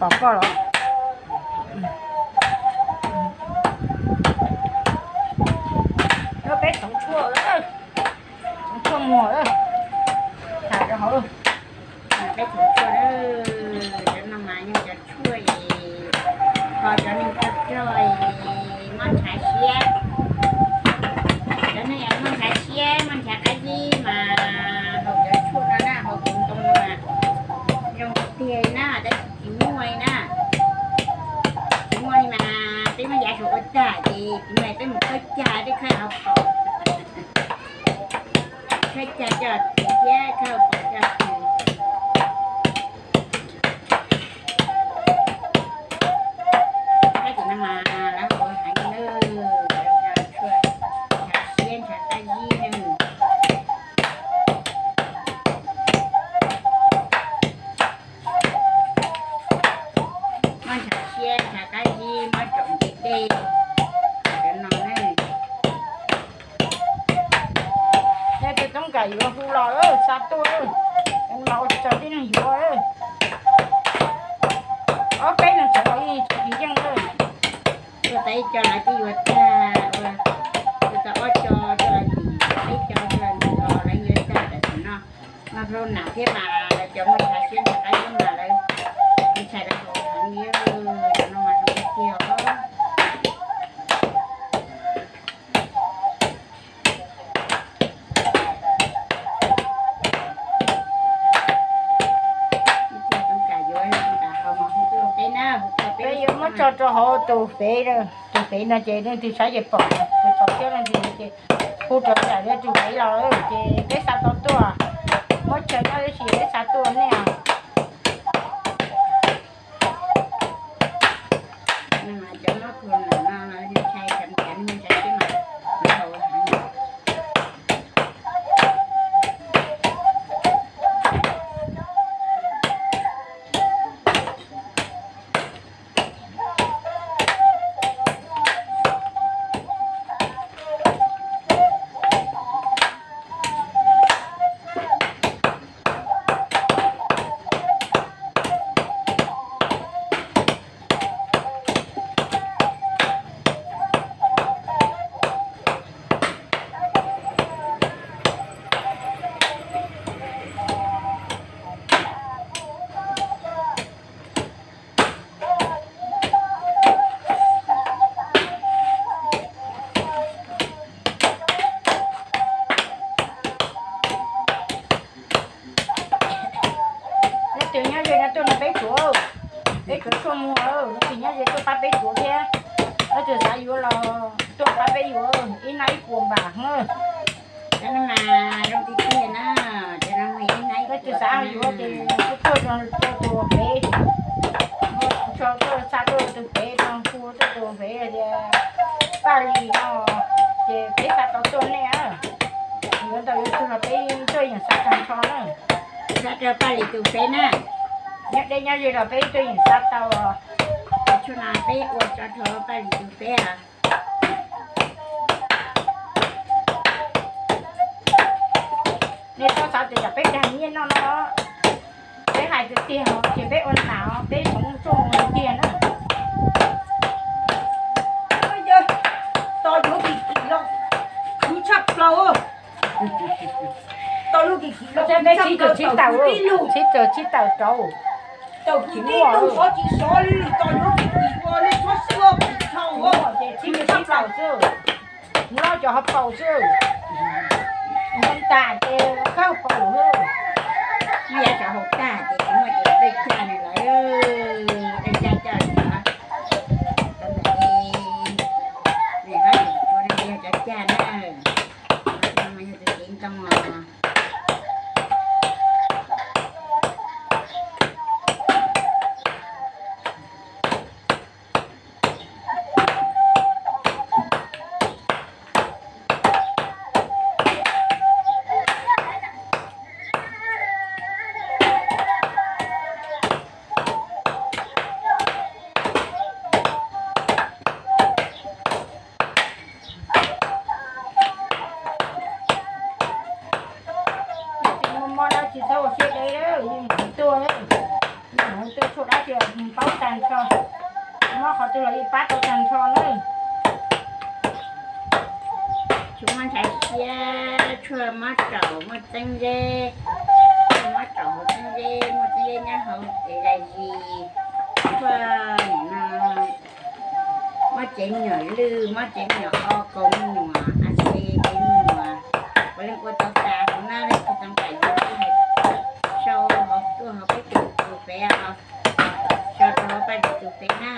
Koj los, peb txhoov tshuaj, txhoov tshuaj muag, tham rau hauv. Peb txhoov tshuaj, cov no mas yog cov tshuaj es kho cov neeg toj rog es mob ntshav siab. Cov neeg uas mob ntshav siab, mob ntshav qab zib mas haus cov tshuaj no na, haus tus ntoo no mas zoo tiag tiag na, tab sis tsis muaj li na. Tsis muaj li mas peb muab yav saum ua tag ces tsis muaj peb mus khawb cag, peb khawb hauv paus. Khawb cag coj los tw thiab khawb hauv paus coj los tw. Khawb cag no mas lawv haus heev na, tshuaj ntshav siab ntshav qab zib na. Mob ntshav siab ntshav qab zib mob tsoom nce dej, cov no na. Yog tus Toob Kam yuav hu los xa tuaj, mas ua tsis tau tib neeg yuav. Ob peb leeg tseem los yeej tsis yeej. Ua tau ib co lawv twb yuav tag, ua tau ob co coj los ntim, peb co coj los ntim los lawv yuav tag tam sim no. Mas hlub nam thiab mas lawv cov muaj ntshav siab ntshav qab zib mas lawv ntshai lawv haus heev li, cov no mas zoo tiag tiag os. Peb yuav muab tso rau hauv tus fev, tus fev no ces leej twg saib ces pom, tus txom thiab leej twg ces hu rau yam li tus fev los ces peb xa tau tuaj. Muab chaw nyob tab sis peb xa tuaj nej. Cov mob corona no ntshai, cov neeg ntshav siab mas haus heev. Leej twg nyob ze no tuaj nrog peb tsuav, peb tsuav tshuaj muag, leej twg nyob ze tuaj pab peb tsuav thiab. Leej twg xav yuav los tuaj pab peb yuav, ib nab ib puas npam. Cov no mas zoo tiag tiag na, cov no mas ib nab ib puas. Leej twg xav yuav ces tuaj rau tus fev, tuaj xa tuaj tus fev, rau hu tuaj tus fev tias Paj Lis no, ces peb xa tau tuaj nej. Yuav ntau yuav tsawg los peb tuaj yeem xa tag nrho na. Xa rau Paj Lis tus fev na. Nyob deb nyob ze los peb tuaj yeem xa tau. Tshuaj no peb ua tso rau Paj Lis tus fev. Nej txhob xav tias yog peb dag nyiaj noj no, peb hais tiag tiag os, ces peb ua nam os, peb txhoov tshuaj muag tiag na. Tos yuav kim kim los khwv tshaj plaws. Tos yuav kim kim los khwv tshaj plaws, tib lug, tib lug, tib lug, xov xov li tos yuav kim kim ua li txhob xwb, kim tshaj plaws xwb. Nyob cov hauv paus xwb. Nyob tas ces khawb hauv paus xwb. Nyob yav cov hauv tag ces tsis muaj ces dej cag nws lawm, dej cag coj li no. Tau ntawm li, nim no ces tsuas yog cov cag na, no mas yog tus cev ntoo os. Paub tag nrho, mob qhov twg los yeej pab tau tag nrho na. Tsis muaj ntshai siab, tshuaj mob raum muaj txeeb zeb, tshuaj mob raum hauv txeeb zeb, muaj txeeb zeb nyob hauv ces zais zis, tshuaj no, mob tsev nyuam lwj, mob tsev nyuam o, kaus me nyuam, a xi tsev nyuam, puav leej ua tau tas hauv na. Leej twg tau pam yuav sau hauv tuaj hauv peb tus fev os, sau rau hauv peb tus fev na.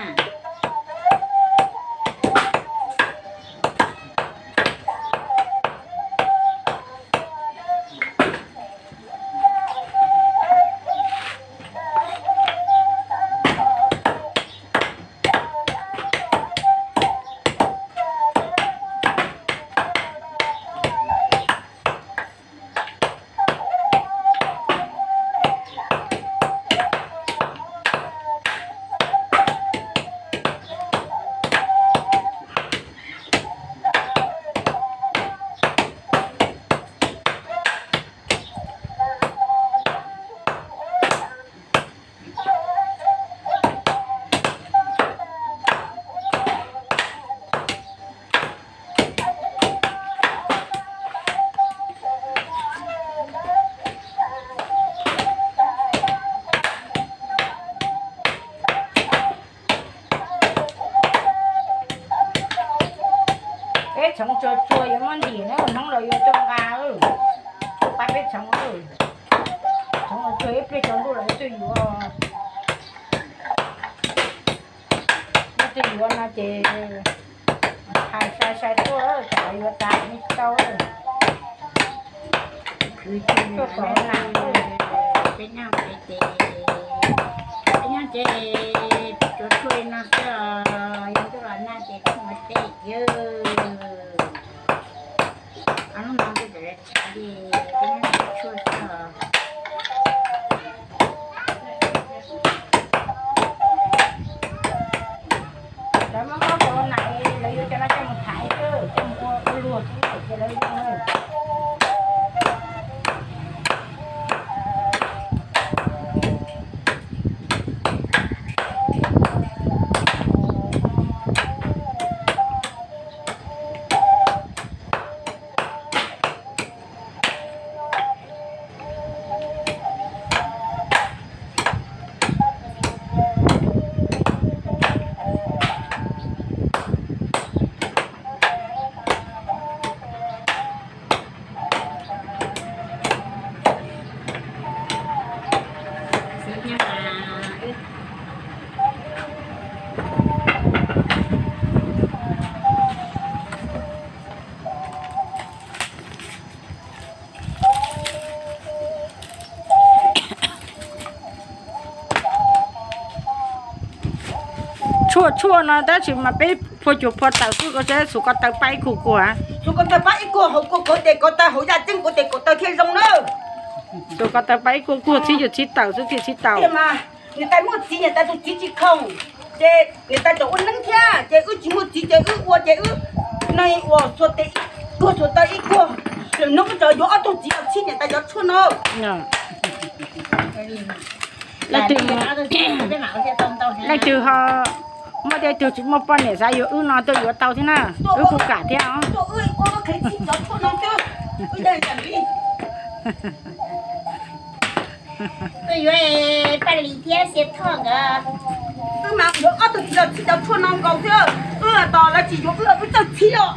Peb txhoov tsuag tsuag yuav muab ntim na, hnub los yuav coj nqa, pab peb txhoov, txhoov tsuag ib pliag tsaus ntuj los yuav tuaj yuav. Yuav tuaj yuav no ces hais sai sai tuaj, kom yuav tas tsis tau. Khwv tsis tuaj kom na. Peb nyob pem ces, peb nyob ces tsuas tshuaj li no xwb os, yog tuaj los nag ces tuaj mus teb kiag. Ob hnub no twb tseem tshav li, peb nyob tsuas tshuaj xwb os. Lawv muab mob corona, lawv yuav cov no coj mus thaiv xwb, coj mus ua ua luag xwb ces lawv zoo. Tshuaj tshuaj no tab sis mas peb phua cuag phua tawm xwb, ko xub ko taw pab ib kuag kuag. Xub ko taw pab ib kuag, hauv kuag kauv tes ko taw, hauv yaj ceeb kauv tes ko taw thiaj zoo na. Xub ko taw pab ib kuag kuag, txhib cuag txhib tawm xwb thiaj txhib tau. Niam tais muaj txiv, niam tais tus txiv tsis khoom, ces niam tais tseem ua neeb thiab, ces wb tsis muaj txiv ces wb ua ces wb no ua xuas tes ib kuag xuas taw ib kuag. Lwm hnub wb tseem yuav ob tug txiv los txhib niam tais cov tshuaj no. Leej twg, leej twg ho muaj tej tug tsis muaj poj niam xav yuav wb no tuaj yuav tau thiab na, wb kuj kam thiab os. Tuaj yuav Paj Lis thiab Xia Thoj nkawd. Wb mas yuav ob tug txiv los txhib cov tshuaj no nkaus thiab, wb tos lawv tsis yuav wb, wb txawj txhib os.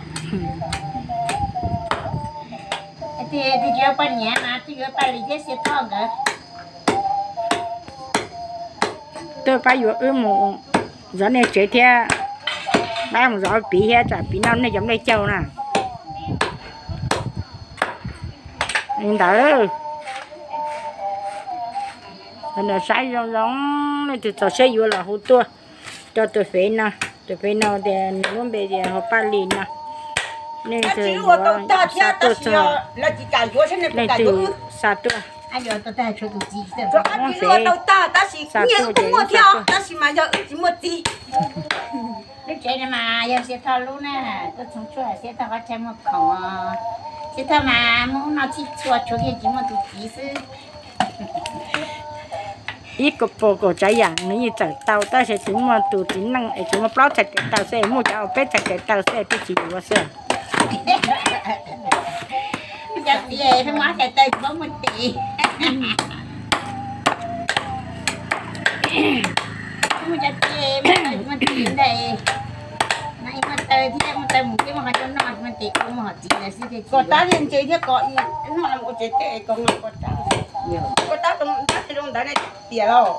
Twb tsis yuav poj niam mas twb yuav Paj Lis thiab Xia Thoj nkawd. Twb pab yuav wb mus zov nej tsev thiab, pab mus zov piv thiab, tsam piv noj nej cov nplej caug na. Li ntawd, saib zoo zoo, leej twg txaus siab yuav los hu tuaj rau tus fev no, tus fev no tias nws lub npe tias hu Paj Lis no. Leej twg yuav xa tuaj txog, leej twg xa tuaj. Muab fev xa tuaj ces wb xa tuaj. Lub tsev no mas yog Xia Thoj lub na, tuaj txhoov tshuaj Xia Thoj qhov chaw muag khoom. Xia Thoj mas muaj ub no txhij txhua tshuav kiag tsis muaj tus txiv xwb. Ib kaum pua kaum tsav yam nws yeej txawm tau tab sis tsis muaj tus txiv neej es tsis muaj plaub txhais tes taw xwb, muaj cov peb txhais tes taw xwb twb tsis yuav xwb. Cov txiv pheej muaj txhais taw tsis paub muaj tes. Muaj cov txiv muaj tes ntag. Muaj taw thiab muaj taw mus thiab muaj qhov coj noj, muaj tes muaj hom txiv lawm xwb. Koj tab thiaj ntse thiab koj noj ua tsev teb koj noj koj tab. Koj tab zoo ntawd ne tiag lauj.